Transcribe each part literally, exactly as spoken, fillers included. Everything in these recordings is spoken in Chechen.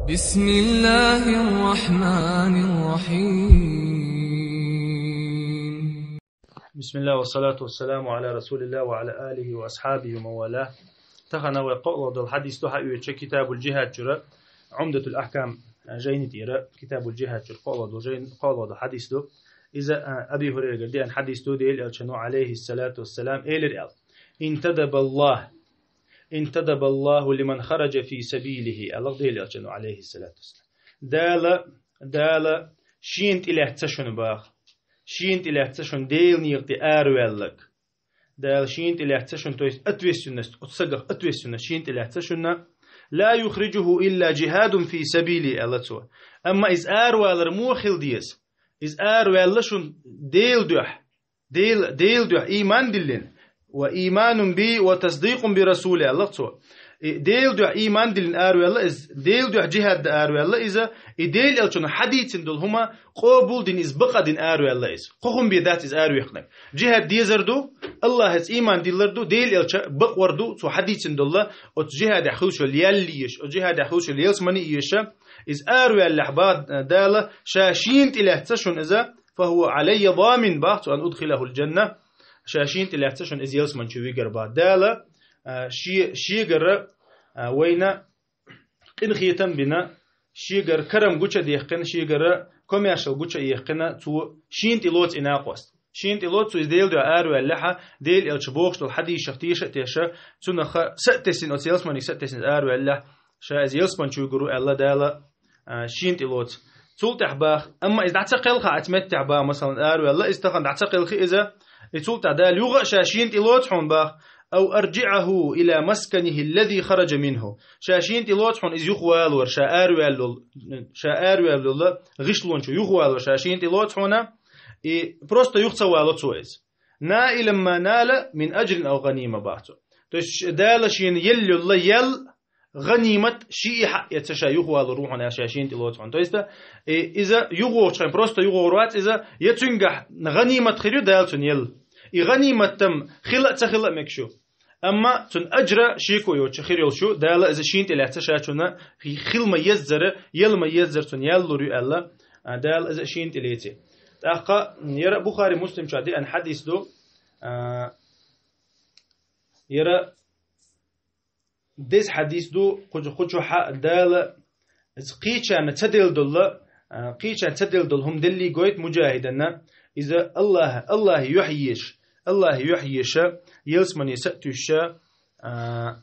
بسم الله الرحمن الرحيم. بسم الله والصلاة والسلام على رسول الله وعلى آله وأصحابه ومن والاه. Тахана вай кхоалгӀа дола хьадис ду хьаоьцуш Китабуль-Джихад чура, Умдатуль-Ахкам жайни тӀера, Китабуль-Джихад чура кхоалгӀа дола жайн-, кхоалгӀа дола хьадис ду. Иза, а, Аби Хурайрагара деана хьадис ду, Даьла Элчано, алейхиссалату вассалам, элира аьлла: «انتدب الله، انتدب الله لمن خرج في سبيله», аьлла Даьла Элчано, алейхиссалату вассалам. Дала, Дала шена тӀелаьцна шуна баха. Шена тӀелаьцна шуна Даьла некъа тӀа араваьлларг. Дала шена тӀелаьцна шуна, то есть ответственность, оцу сагах ответственность шена тӀелаьцна шуна. «لا يخرجه إلا جهاد في سبيلي», аьлла цо. Амма иза аравалар муха хила деза? Иза араваьлла шуна Даьла дуьхьа. Даьла, Даьла дуьхьа ийман диллина. «وإيمان بي وتصديق برسولي», аьлла цо. И Даьла дуьхьа ийман диллина араваьлла иза, Даьла дуьхьа джихад дан араваьлла иза, и Даьла Элчано хьадийцина долу хӀума къобал дина иза, бакъ а дина араваьлла иза. Кхо хӀума бен дац иза араваьккхинарг. Джихад дезар ду, Аллахьаца ийман диллар ду, Даьла Элча бакъвар ду, цо хьадийцина долу, оцу джихадехь хуьлуш йолу ял еш, оцу джихадехь хуьлуш йолу ялсамани еш, иза араваьллехь баха Дала ша шена тӀелаьцна шуна иза, «فهو علي ضامن», баха цо, «أن أدخله الجنة», ша шена тӀелаьцна шуна иза ялсамани чу вигар баха. Дала, а, ше-, шегара, а, вайна къинхетам а бина, шегара карам гучу а дехкина, шегара комаьршал гучу а ехкина, цо шена тӀелоцу и накъост. Шена тӀелоцу цо иза Даьла дуьхьа араваьллехь, Даьла Элча бохуш долу хьадисех теша а теша, цунах са а тесина, оцу ялсаманиг са а тесина иза араваьллехь, ша иза ялсамани чу вигар ву аьлла Дала, а, шена тӀелоцу. Цул тӀаьхьа баха, амма иза дӀа ца кхелхахь, оцу меттехь баха, масалан, араваьлла иза, тахана дӀа ца кхелхи иза, и цул тӀаьхьа Дала юха а ша шена тӀелоцу хьуна баха, «أو أرجعه إلى مسكنه الذي خرج منه». Ша шена тӀелоцу хьуна иза юхавалор, ша араваьллал, ша араваьллал гӀишлончу юхавалор, ша шена тӀелоцу хьуна, и просто юха ца вало цо иза. «نائلا ما نال من أجر أو غنيمة», баха цо. То есть Дала шена елла йолу ял, гӀанимат шиъ хьаъ эца ша юхавалор ву хьуна, ша шена тӀелоцу хьуна. То есть, э, иза юхавогӀучу хенахь, просто юхавогӀур вац иза, я цуьнгахь гӀанимат хир ю Дала цунна елла. И гӀанимат-м хила а, ца хила а мегаш ю. Амма цунна аджра шеко йоцуш хир йолуш ю, Дала иза шена тӀелаьцна ша цунна хи-, хила ма-еззара, ела ма-еззара цунна ял лур ю аьлла, а, Дала иза шена тӀелеци. ТӀаккха яра Бухари, Муслим чохь деана хьадис ду, а, яра деза хьадис ду, кху-, кху чохь Дала иза кхечарна ца делла долу, а, кхечарна ца делла долу хӀума деллий гойту муджахиданна, иза Аллахь, Аллахье юьхьа езаш, Аллахье юьхьа езаш, ялсамане са а туьйсуш, а,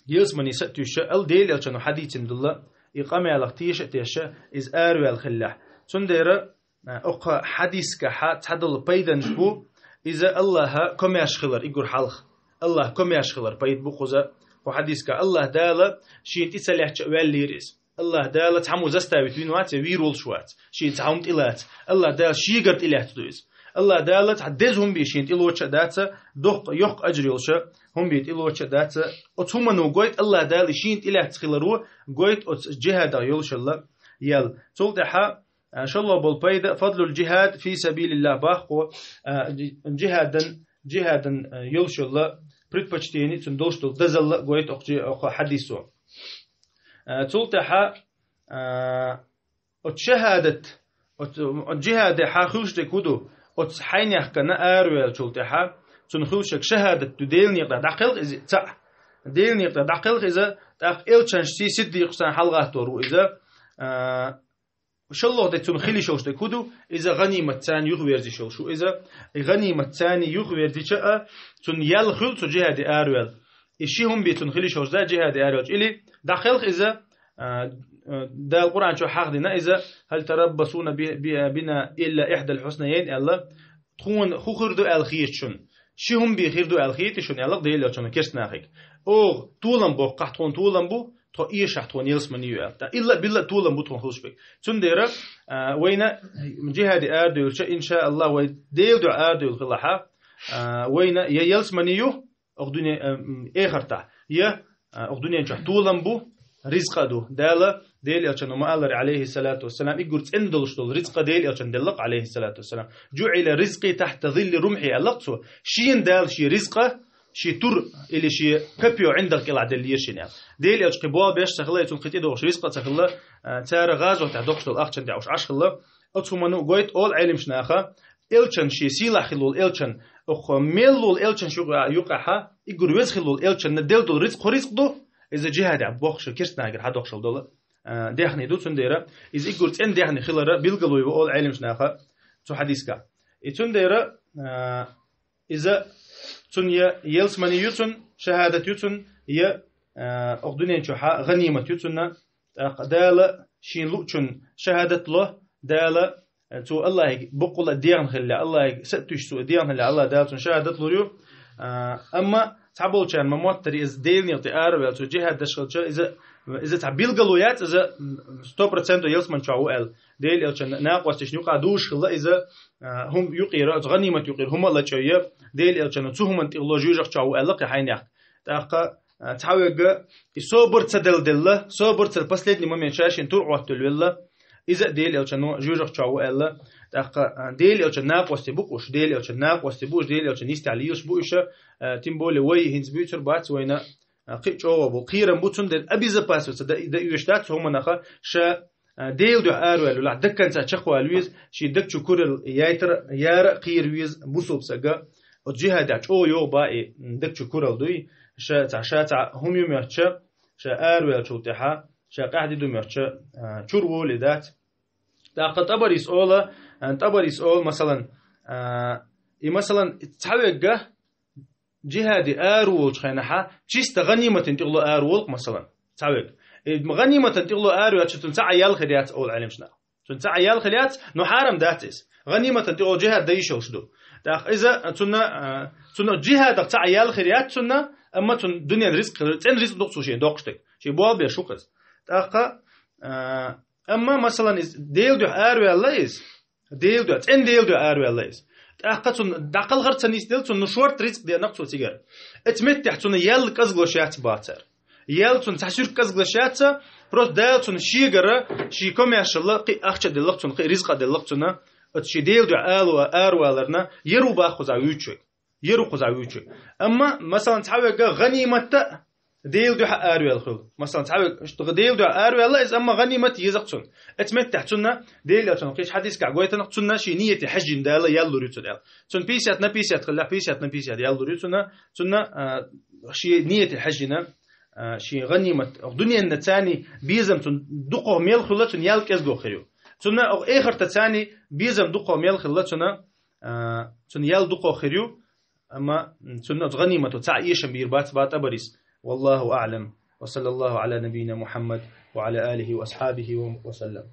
ялсамане са а туьйсуш, аьлла Дела Элчано хьадийцина долу, и къамелах теша а тешаш, иза араваьлла хиллехь. Цундела, а, окху хьадискахь цхьадолу пайданаш бу, иза Аллахьа комаьрша хилар, и гур хьалха. Аллахьа комаьрша хилар пайда бу кхуза. Кху хьадискахь Аллахь Дала шена тӀе ца лаьтташ а ваьллера иза. Аллахь Дала цхьаммо заставить вина вац, я вийр волуш вац, шена цхьа хӀума тӀелаца. Аллахь Дала шегара тӀелаьцна ду иза. Аллахь Дала цхьа деза хӀума бен шена тӀелоцуш а дац, доккха, йоккха аджр йолуш хӀума бен тӀелоцуш а дац. Оцу хӀумано гойту Аллахь Дала шена тӀелаьцна хиларо, гойту оцу джихадах йолуш йолу ял. Цул тӀаьхьа, а, шолгӀа болу пайда, фадлуль джихад фи сабилиллахь боху, а, джихадан, джихадан, а, йолуш йолу предпочтение, цунна долуш долу дозалла гойту окху джи-, окху хьадисо. А, цул тӀаьхьа, а, оцу шахадат, оцу, оцу джихаде хьан хуьлуш дерг хӀун ду, оцу хьайнехкана араваьллачул тӀаьхьа, цунна хуьлуш ерг шахадат ду, Делан некъа тӀа дӀакхелха иза цхьаъ. Делан некъа тӀа дӀакхелха иза, тӀаккха элчанашций, сиддикъашций хьалгӀаттор ву иза. А, шолгӀа дерг цунна хила йиш йолуш дерг хӀун ду, иза гӀанимат царна юхаверза йиш йолуш ву иза. И гӀанимат царна юхаверзича а, цунна ял хуьлу цу джихаде араваьлла. И ши хӀума бен цунна хила йиш йолуш дац джихаде араваьллача. Или дӀакхелха иза, а, а, Дала Къуръан чохь хьахдина иза, «Хьал тараббасуна би-, би-, бина илла ихьдал хьуснаййин», аьлла, тхуна хӀун хир ду аьлла хета шуна. Ши хӀума бен хир ду аьлла хетий шуна, аьлла Дела Элчано керста нахе. Оха толам боккхахь, тхуна толам бу, тхо эшахь, тхуна ялсамани ю аьлла. ТӀаккха илла а билла а толам бу тхуна хуьлуш берг. Цундела, а, вайна джихаде арадевлча, иншааллахь, вай Делан дуьхьа арадевлла хилахь, а, вайна я ялсамани ю, окху дуьне-, м, эхартахь. Я, а, окху дуьнен чохь толам бу, ризкъа а ду. Дала, Дела Элчано ма-аллара, алейхиссалату вассалам, и гур цӀена долуш долу ризкъа Дела Элчано делла-кх, алейхиссалату вассалам. «Джуъила ризкъи тахьта зилли румхьи», аьлла-кх цо. Шена Дала шен ризкъа, ший тур или ший копьё ӀиндагӀ кӀелахь деллера шена аьлла. Дела элча кхин болх беш ца хилла, цунна кхин тӀедогӀуш ризкъа ца хилла, а, цара гӀазоте доккхуш долу ахчанна тӀехь уьш Ӏаш хилла. Оцу хӀумано гойту олу Ӏелимаш наха, элчан ший сийлахь хилла волу элчан, оха мел волу элчан шу юкъа, юкъахьа, иггур веза хилла волу элчанна делла долу ризкъ хӀун ризкъ ду? Иза джихадехь бохуш керстанагара хьадоккхуш долу, а, дехне ду, цундела иза иггур цӀена дехне хилара билгало ю олу Ӏелимаш наха цу хьадисгахь. И цундела, а, иза цунна я ялсамани ю цунна, шахадат ю цунна, я, а, оха дуьнен чохьа гӀанимат ю цунна. ТӀаккха Дала шен луучун шахадат ло, Дала, а, цо Аллахьига баккъала а дегӀан хилла, Аллахьига са а туьйсу цо дегӀан хилла, Аллахь Дала цунна шахадат лур ю. А, амма цхьаболчарна ма моттари иза Делан некъа тӀе араваьлла, цо джихад деш хилча, иза, иза цхьа билгало яц, иза, м, сто процентов ялсамани чохь ву аьлла. Дела элчан накъосташна юкъа дузуш хилла иза, а, хӀума юкъера, оцу гӀанимат юкъера хӀума а лачкъоя, Дела элчано цу хӀуманна тӀехула жоьжахати чохь ву аьлла кхин хьайнех. ТӀаккха, а, цхьаверг и собар ца делла делла, собар ца последний момент ша шен тур Ӏоттавелла, иза а Дела элчано жоьжахати чохь ву аьлла. ТӀаккха, а, Дела элчан накъостий бу-кх уьш, Дела элчан накъостий бу уьш, Дела элчан йистехь лелаш бу уьш, а, тем более вай хӀинца буьйцур бац вайна, а, кхин а чӀогӀа бу. Кхерам бу цундела, обезопаситься дан, дан оьшуш дац хӀуманах, ша, а, Делан дуьхьа араваьлла велахь, до конца чекхвала веза, шен даг чу куралла яйтар, яра а кхера веза бусалба сага. Оцу джихадехь чӀогӀа йогӀу бен и даг чу куралла дуй, ша цхьа, ша цхьа хӀума ю моьттуш, ша араваьллачул тӀаьхьа, ша къаьхьа де ду моьттуш, а, чур волу и дац. ТӀаккха ТӀабарис ола, а, ТӀабарис ола, масалан, а, и, масалан, цхьаверг джихаде араволучу хенахьа, чисто гӀаниматан тӀехула араволу-кх, масалан, цхьаверг. И гӀаниматан тӀехула араваьлча, цунна цхьа а ял хир яц олу Ӏелимаш наха. Цунна цхьа а ял хир яц, но хьарам дац иза. ГӀаниматан тӀехула джихад дан йиш йолуш ду. ТӀаккха иза цунна, а, цунна джихадах цхьа а ял хир яц цунна, амма цунна дуьненан ризкъ хир, цӀена ризкъ ду-кх цо шен доккхуш дерг. Шен болх беш ву-кх иза. ТӀаккха, а, амма, масалан, иза Делан дуьхьа араваьлла иза, Делан дуьхьа, цӀена Делан дуьхьа араваьлла иза. ТӀаккха цунна дӀакхалхар ца нисделла, цунна, ну, шорта ризкъ деанарг цо цигара. Оцу меттехь цунна ял кӀезиглуш яц бацара. Ял цунна цхьа суьрт кӀезиглуш яц, просто Дала цунна шегара, шен комаьршалла кхин а ахча а делла-кх цунна, кхин а ризкъ а делла-кх цунна, оцу шен Делан дуьхьа ала-, араваларна, яр ву бах кхузахь вуьйцуш верг. Яр ву кхузахь вуьйцуш верг. Амма, масалан, цхьаверг гӀаниматта Делан дуьхьа араваьлла хуьлу. Масалан, цхьаверг Делан дуьхьа араваьлла иза, амма гӀанимат еза-кх цунна. Оцу меттехь цунна, Делан элчано кхечу хьадисехь гойту-кх, цунна шен нийяте хьаьжжина Дала ял лур ю цунна аьлла. Цунна пятьдесят на пятьдесят хилла, пятьдесят на пятьдесят ял лур ю цунна, цунна, а, шен нийяте хьаьжжина, а, шен гӀанимат, оха дуьненан царний безам цунна дукхагӀа мел хилла, цунна ял кӀезиго хир ю. Цунна оха эхартан царний безам дукхагӀа мел хилла, цунна, а, цунна ял дукхагӀа хир ю, амма цунна оцу гӀанимато цхьа а эшам бийр бац, бах ТӀабарис. والله أعلم. وصلى الله على نبينا محمد وعلى آله وأصحابه وسلم.